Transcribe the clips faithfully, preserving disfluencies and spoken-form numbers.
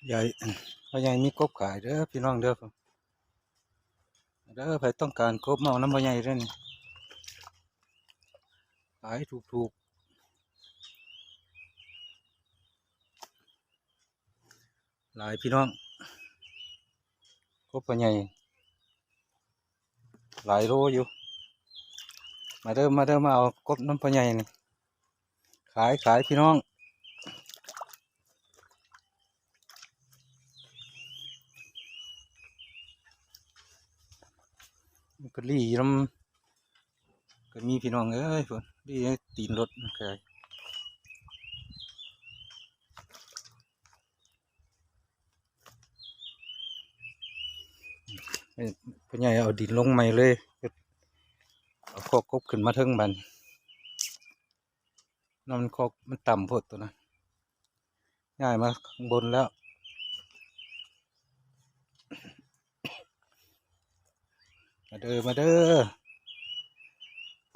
ใหญ่ พ่อใหญ่มีกบขายเด้อพี่น้องเด้อ เด้อ ใครต้องการกบมาเอาน้ำพ่อใหญ่เด้อนี่ ขายถูกๆ หลายพี่น้อง กบพ่อใหญ่ หลายโลอยู่ มาเด้อ มาเด้อ มาเอากบน้ำพ่อใหญ่นี่ ขาย ขายพี่น้อง มันก็รีอยู่นำ ก็มีพี่น้องเอ้ย พวกรีตีนรถมันขาย เอ้ย พ่อใหญ่เอาดินลงใหม่เลย เอาคอกกบขึ้นมาเทิงบัด นั่นมันคอกมันต่ำโพดตัวนะ ย้ายมาข้างบนแล้ว มาเด้อ มาเด้อ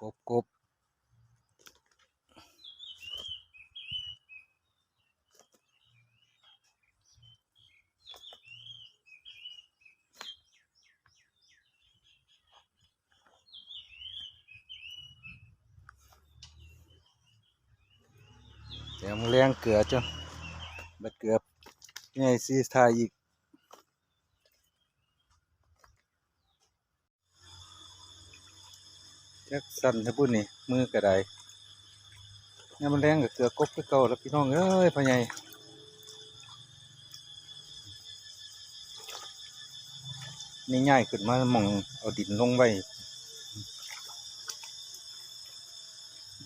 กบ กบ เดี๋ยวมื้อแลงเกลือจ้ะ บัดเกลือ ใหญ่สิถ่ายอีก จักสั่นแท้บุ่นนี่ มือก็ได้ ยามมื้อแลงก็เกลือกบคือเก่าแล้วพี่น้องเอ้ย พ่อใหญ่ นี่ย้ายขึ้นมาหม่องเอาดินลงไว้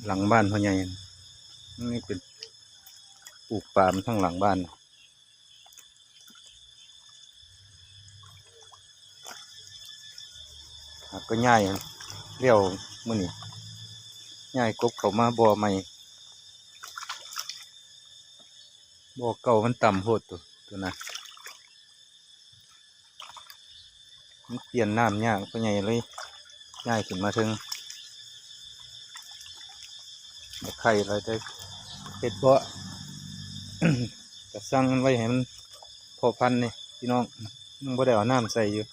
หลังบ้านพ่อใหญ่ นี่เป็นปลูกปาล์มทางหลังบ้าน ครับ ก็ย้ายแล้วมื้อนี้ ย้ายกบเข้ามาบ่อใหม่ บ่อเก่ามันต่ำโพดตัว ตัวนะ มันเปลี่ยนน้ำยาก พ่อใหญ่เลยย้ายขึ้นมาเทิง บ่ไข่อะไรได้เฮ็ดบ่ ก็สั่งมันไว้ให้มันพอพันนี่พี่น้อง ยังบ่ได้เอาน้ำใส่อยู่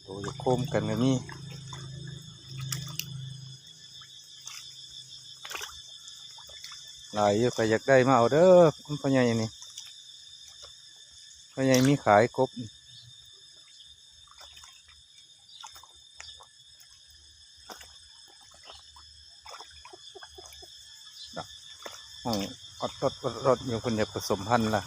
โอ้ย โคมกันก็มี หลายอยู่ ใครอยากได้มาเอาเด้อ พ่อใหญ่นี่ พ่อใหญ่มีขายกบ ห้องอดรดอดรดอยู่ เพิ่นอยากผสมพันธุ์ล่ะ